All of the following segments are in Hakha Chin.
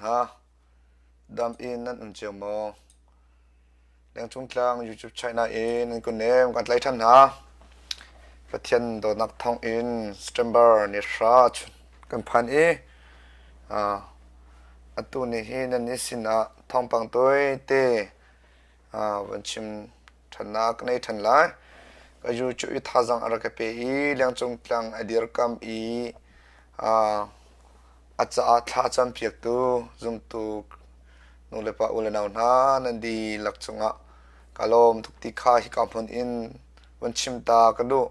hna, dam in nan um cio maw? Lengcung tlang YouTube channel in nan kun nem kan tlai ṭhan hna. Pathian dawtnak thawng in September ni hra kan phan i atu ni hi nan ni sinah thawngpang tawi te van chim ṭhannak ka nei ṭhan lai. Ka YouTube i thazaang a rak ka pe i lengcung tlang a dirkam i a caah thla campiaktu zumtu nulepa u le nau hna nan dihlak cungah ka lawm tuk ti kha hika hmun in van chim ta ka duh.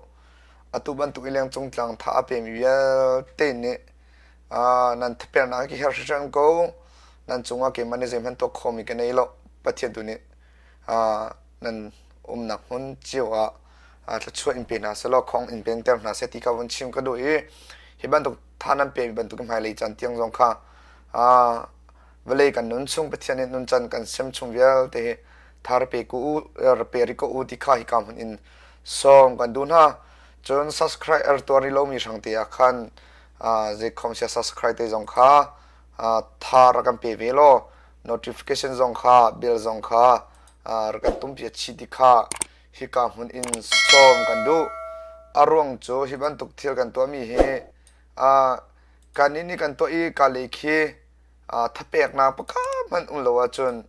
Atu bantuk i lengcung tlang tha a pemi vialte nih nan thapeknak hi her hringhran ko. Nan cungah keimah nih zeihmanh tuah khawhmi ka nei lo. Pathian tu nih nan umnak hmun cio ah thluachuah in pe hna selaw khong in penter hna seh ti kha vun chim ka duh i hi bantuk tha nan pemi bantuk hmailei caan tiang zong kha vawlei kan nun chung Pathian nih nuncan kan sem chung vialte hi tha pe ku u pe ri ko u ti kha hika hmun in sawm kan duh hna. Cun subscribe er tuar rih lomi hrang te ah khan zeikhom sia subscribe te zong kha tha rak kan pe ve law notification zong kha bell zong kha rak kan tumpi a chi ti kha hika hmun in sawm kan duh. A ruang cu hi bantuk thil kan tuahmi hi kan nih nih kan tuah i ka lei khi thapeknak pakhat hmanh um lo ahcun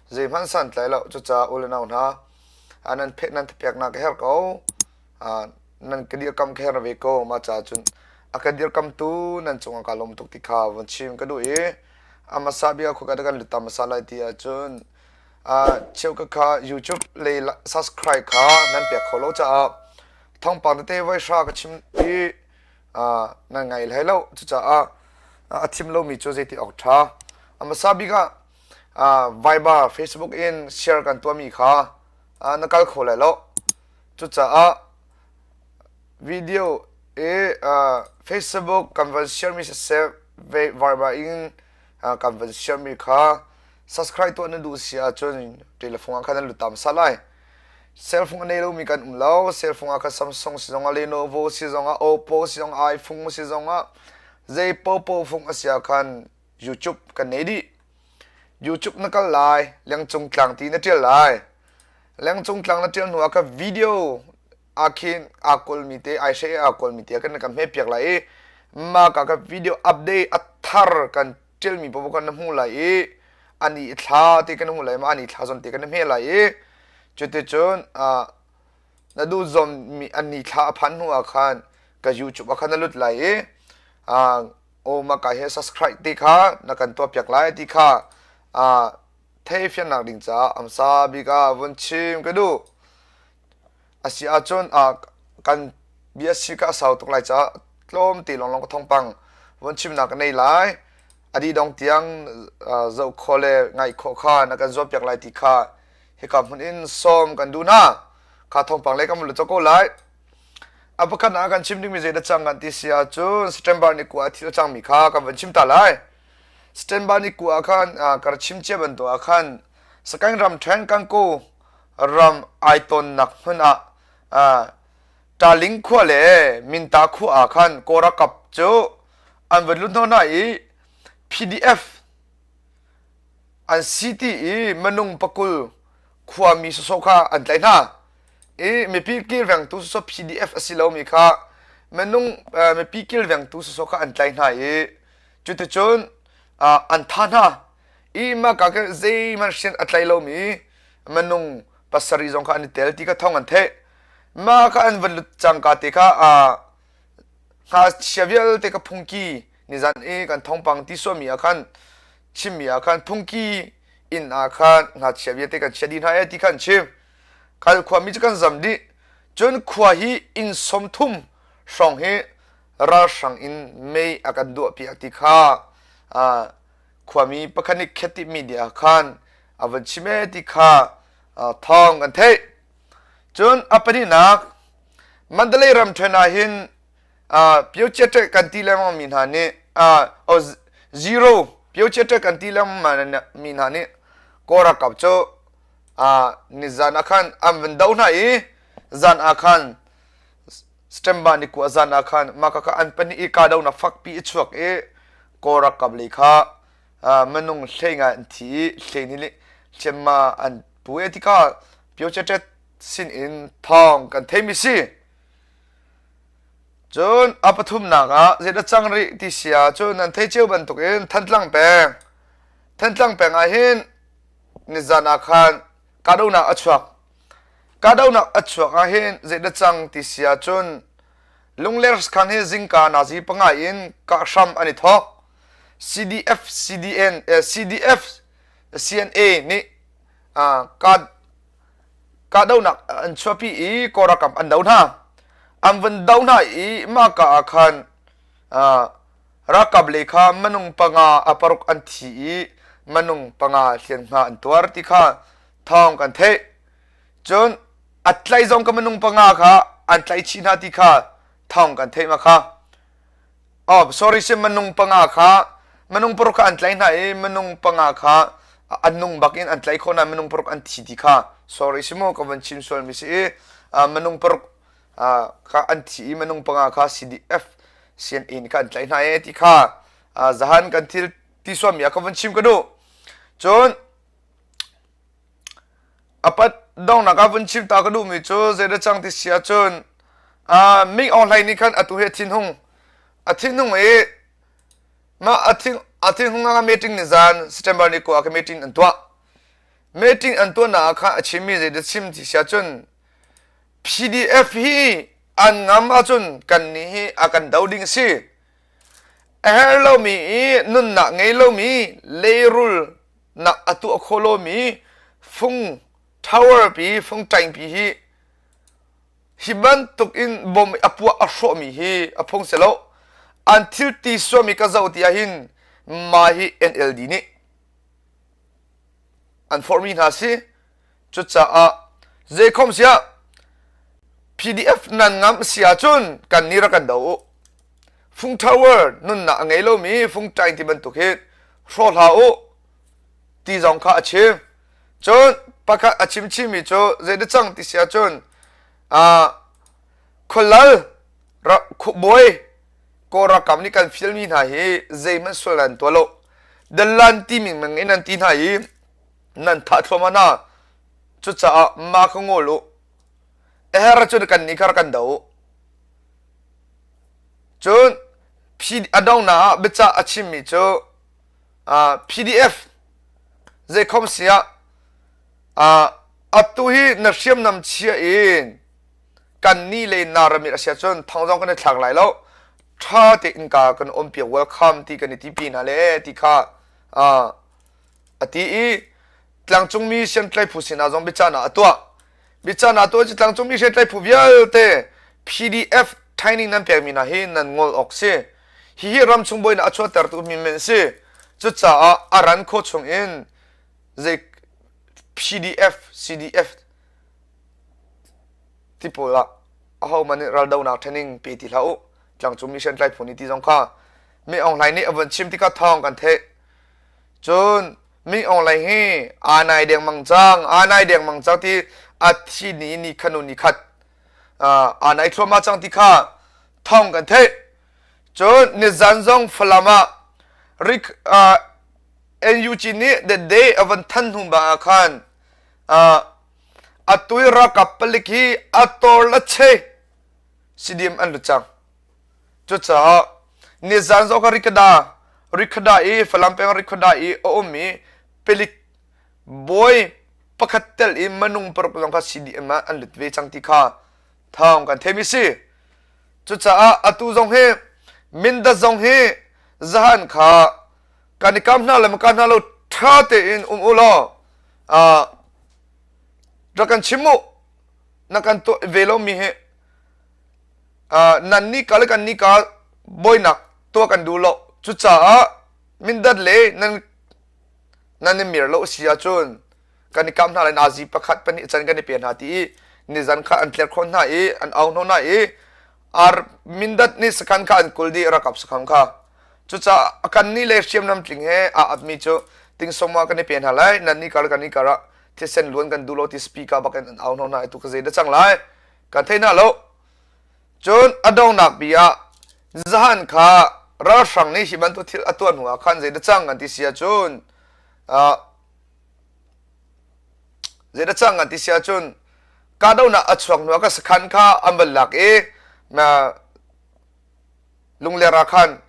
zeihmanh santlai lo. Cucaah u le nau hna nan phet nan thapeknak ka herh ko. Nan ka dirkam ka herh ve ko. Mah caah cun a ka dirkamtu nan cungah kaa lawm tuk ti kha vun chim ka duh i a hmasa bik ah khua kan lut ta hmasa lai ti ahcun cheukhat kha YouTube lei subscribe kha nan pek kho lo caah thawngpang tete voi hra ka chim i nan ngai hlei lo. Cucaah a thim lomi cu zeiti awk ṭha. A hmasa bik ah Viber, Facebook in share kan tuahmi kha na kal kho lai lo. Cucaah video i Facebook kan van share mi siseh, Viber in kan van share mi kha subscribe tuah na duh si ahcun telephone ah khan nan lut ta hmasa lai. Cell phone a nei lomi kan um lo. Cell phone ah khan Samsung si zongah, Lenovo si zongah, Oppo si zongah, iPhone si zongah, zei popo phone a si ah khan YouTube kan nei dih. YouTube na kal lai, lengcung tlang ti na ṭial lai. Lengcung tlang na ṭial hnu ah kha video ah khin aa kawlmi te, ai hre aa kawlmi te kan kan hmet piak lai i mah ka ka video update a thar kan ṭialmi paoh kan na hmuh lai i ani thla te kan hmuh lai ma ani thla zon te kan na hme lai i cuticun na duh zom mi ani thla a phan hnu ah khan ka YouTube ah khan na lut lai i aw mah ka he subscribe ti kha na kan tuah piak lai ti kha theifiannak ding caah amsa bik ah vun chim ka duh. A si ahcun kan bia si ka sau tuk lai caah tlawm te lawnglawng ka thawngpang vun chimnak ka nei lai. A dih dong tiang zoh khawh le ngaih khawh kha na kan zuam piak lai ti kha hika hmun in sawm kan duh hna. Kha thawngpang le kan vun lut ko lai. A pakhat ah kan chim dingmi zei dah cang kan ti si ahcun September ni kua thil a cangmi kha kan van chim ta lai. September ni kua ah khan ka rak chim cia bantuk ah khan Sagaing ramṭhen Kankaw ram ai tonnak hmun ah Taling khua le Minta khua ah khan Kawl ralkap cu an van lut hnawh hna i PDF an si ti i minung pakul khuami sawsawh kha an tlaih hna i mipi kilvengtu sawsawh PDF a si lomi kha minung mipi kilvengtu sawsawh kha an tlaih hna i cuticun an thah hna i mah ka khin zeihmanh hrian a tlai lomi minung pasarih zong kha an i tel ti kha thawng an theih. Mah kha an van lut cangka te kha ngakchia vialte ka phungki nizan i kan thawngpang ti suami ah khan chimmi ah khan phungki inn ah khan ngakchia vialte kan chia dih hna e ti kha an chim. Kal khuami cu kan zam dih. Cun khua hi inn 30 hrawng hi ralhrang in mei a kan duahpiak ti kha khuami pakhat nih khet media ah khan a van chim e ti kha thawng kan theih. Cun a pahnihnak Mandalay ramṭhen ah hin Pyochiaṭe kan ti lengmang mi hna nih zero Pyochiaṭe kan ti lengmang mi hna nih Kawl ralkap cu nizan ah khan an van doh hna i zan ah khan September ni kua zan ah khan mah kha an pahnih i kahdohnak fakpi a chuak i Kawl ralkap lei kha. Minung hlei ngai an thi i hlei nih hliamhma an pu e tikah Pyochetet sin in thawng kan theimi si. Cun a pathumnak ah zeidah cang rih ti si ahcun nan theih cio bantukin Thantlang peng Thantlang peng ah hin nizan ah khan kahdohnak a chuak. Kahdohnak a chuak ah hin zeidah cang ti si ahcun Lungler sakhan hi zingka nazi panga in kah hram an i thawk. CDF CDN eh, CDF CNA nih uh, kahdohnak an chuahpi i Kawl ralkap an do hna. An vun do hna i mah ka ah khan uh, ralkap lei kha minung panga a paruk an thi i minung panga hliamhma an tuar ti kha thawng kan theih. Cun a tlaih zong ka minung panga kha an tlaih chih hna ti kha thawng kan theih ma kha. Oh, sorry sim minung panga kha minung paruk kha an tlaih hna i minung panga kha an nung bak in an tlaih khawh hna minung paruk an thi ti kha sorry simu ka van chim sual mi si i minung paruk kha an thi i minung panga kha CDF CNA nih kha an tlaih hna e ti kha zahan kan thil ti suami ah ka van chim ka duh cun A pat donghnak ah vun chim ta ka duhmi cu zeidah cang ti si ahcun uh, Ming Aung Hlaing nih khan atu hi a thinhung. A thinhung i mah a thin a thinhung ah meeting ni zan September ni kua ah meeting an tuah. Meeting an tuahnak ah khan a chimmi zeidah chim ti si ahcun PDF hi an ngam ahcun kan nih hi a kan do ding a si. A herh lomi i nunnak ngei lomi leirul nak a tuah khawh lomi fung tower pi fung ṭaing pi hi hi bantuk in bom a puah a hrawhmi hi a phung si lo an thil ti suami ka zoh ti ahhin mah hi NLD nih an forhmi hna si cucaah zeikhom siah PDF nan ngam si ahcun kan nih rak kan do u Fung tower nunnak a ngei lomi fung ṭaing ti bantuk hi hrawh hlah u ti zong kha a chim. Cun pakhat a chim chihmi cu zeidah cang ti si ahcun uh, khualal bawi Kawl ralkap nih kan fialmi hna hi zeihmanh sual nan tuah lo. Dalan ti mingmeng in nan ti hna i nan thah thluahmah hna. Cucaah mah kha ngawl u. A her ahcun kan nih kha rak kan do u. Cun a donghnak ah biacah a chimmi cu PDF zeikhom si ah atu hi na hriamnam chia in kan nih le na ramit a si ahcun thong zong kan i thlak lai lo. Ṭha tein ka kan um piak welcome ti kan i tipi hna le ti kha a ti i tlangcungmi hriamtlai phu sinah zong biachahnak a tuah. Biachahnak a tuah cu tlangcungmi hriamtlai phu vialte PDF training nan pekmi hna hi nan ngol awk si. Hihi ramchung buainak a chuahtertu min men si. Cucaah a ran khawh chung in zei PDF, CDF ti pawl ah ahohmanh nih raldohnak training pe ti hlah u. Tlangcungmi hriamtlai phu nih ti zong kha Min Aung Hlaing nih a vun chim tikah thawng kan theih. Cun Min Aung Hlaing hi aa nai dengmang cang, aa nai dengmang cang ti a thi ni ni khanu ni khat aa nai thluahmah cang ti kha thawng kan theih. Cun nizan zong Falam ah Rik NUG nih the day a van than hnu bang ah khan atu i ralkap palik hi a tor la che CDM an lut cang. Cucaah nizan zong kha Rikada, Rikada i Falam peng Rikada i a ummi palik bawi pakhat tel i minung paruk zong kha CDM ah an lut ve cang ti kha thawng kan theimi si. Cucaah atu zong hi Mindat zong hi zahan kha kan i kam hna le ma hna lo ṭha tein um u law uh, rak kan chim u na kan tuah ve lomi hi nan nih ka le kan nih ka bawinak tuah kan duh lo cucaah mindat le nan nan i mir lo si ahcun kan i kam hna lai nazi pakhat pahnih can kan i pe hna ti i nizan kha an tler khon hna i an au hno hna i ar mindat nih sakhan kha an kul dih rakap sakhan kha cucaah kan nih le hriamnam tling he aa apmi cu tingsawm ah kan i pe hna lai nan nih kar kan nih kar ah thisen luan kan duh lo ti speaker bak in an au hno hna i tu ka zei da cang lai kan thei hna lo Cun a donghnak bi ah zahan kha. Ralhrang nih hi bantuk thil a tuah hnu ah khan zeidah cang an ti si ahcun zeidah cang an ti si ahcun kahdohnak a chuak hnu ah ka sakhan kha an van lak i Lungler ah khan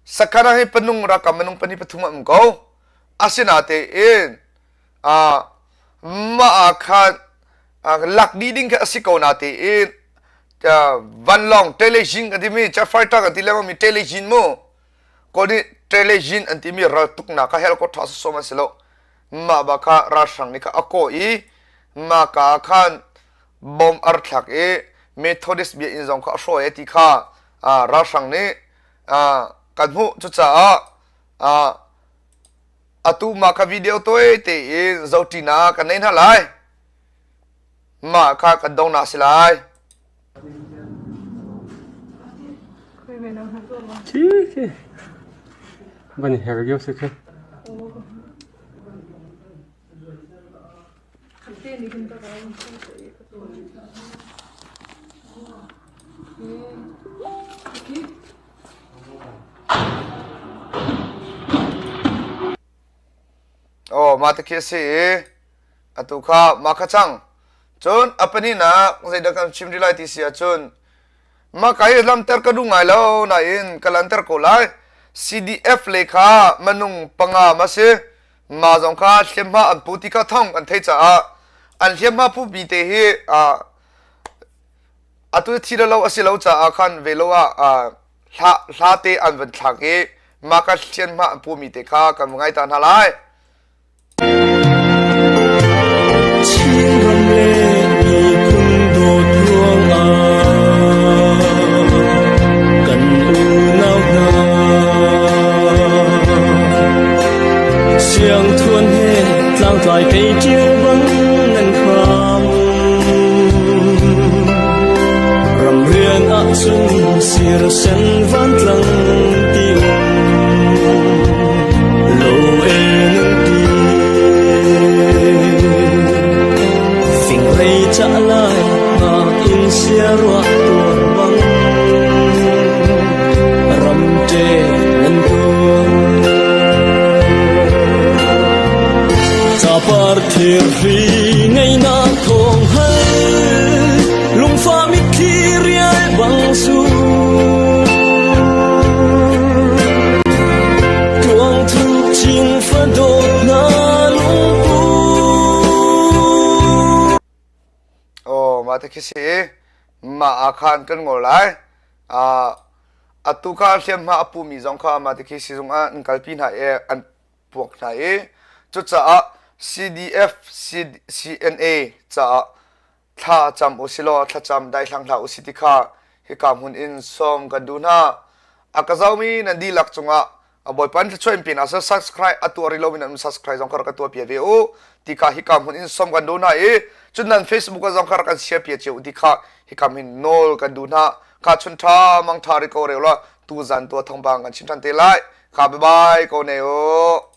sakhan ah hi panung ralkap minung pahnih pathum an um ko. Asinatein mah ah khan lak dih ding kha a si ko natein vanlawng telejin kan timi jet fighter kan ti lengmang mi telejin mu kawl nih telejin an timi raltuknak kha helicopter sawsawm an si lo mah ba kha ralhrang nih kha a kawh i mah ka ah khan bomb ar thlak i Methodist biakinn zong kha a hrawh e ti kha ralhrang nih kan hmuh cucaah atu mah kha video tawi tein zohṭinak kan nei hna lai mah kha kan dongnak si lai. Khi khi van her yo se khe. Aw mah te khi a si i atu kha mah kha cang. Cun a pahnihnak zeidah kan chim rih lai ti si ahcun mah ka hi lamter ka duh ngai lo nain ka lanter ko lai. CDF le kha minung panga ma si. Mah zong kha hliamhma an pu ti kha thawng kan theih caah an hliamhma phupi te hi atu thi lo a si lo caah khan ve lo ah hla hla te an van thlak i mah ka hliamhma an pumi te kha kan va ngai ta hna lai. Chinram le miphun dawt ruangah kan unau hna Siangthuan he tlangtlai kei ṭial bang nan hram. Ramrian ahcun sirsen vantlang ti um lo e nan ti. Fingrei cah lai ngak in siaruah tuar bang ramṭe nan tuar. Capar thirhri ngeinak thawng hal lungfah mitthli rial bang sur. Tuang thuk chin fa dawt hna lungpu. Aw mah te khi si mah ah khan kan ngol lai. Atu kha hliamhma a pumi zong kha mah ti khi sizung ah an kalpi hna i an puak hna i cucaah CDF CNA caah thla cam u silaw thlacam daithlang hlah u si ti kha hika hmun in sawm kan duh hna. A ka zomi nan dihlak cungah a Bawipa in thluachuah in pe hna seh subscribe a tuah rih lomi nan um subscribe zong kha rak ka tuah piak ve u ti kha hika hmun in sawm kan duh hna i cun nan Facebook ah zong kha rak kan share piak cio u ti kha hika hin nawl kan duh hna kha chun ṭha mang ṭha ri ko reu la tu zan tua thawngpang kan chim ṭhan te lai kha bye bye ko ne u.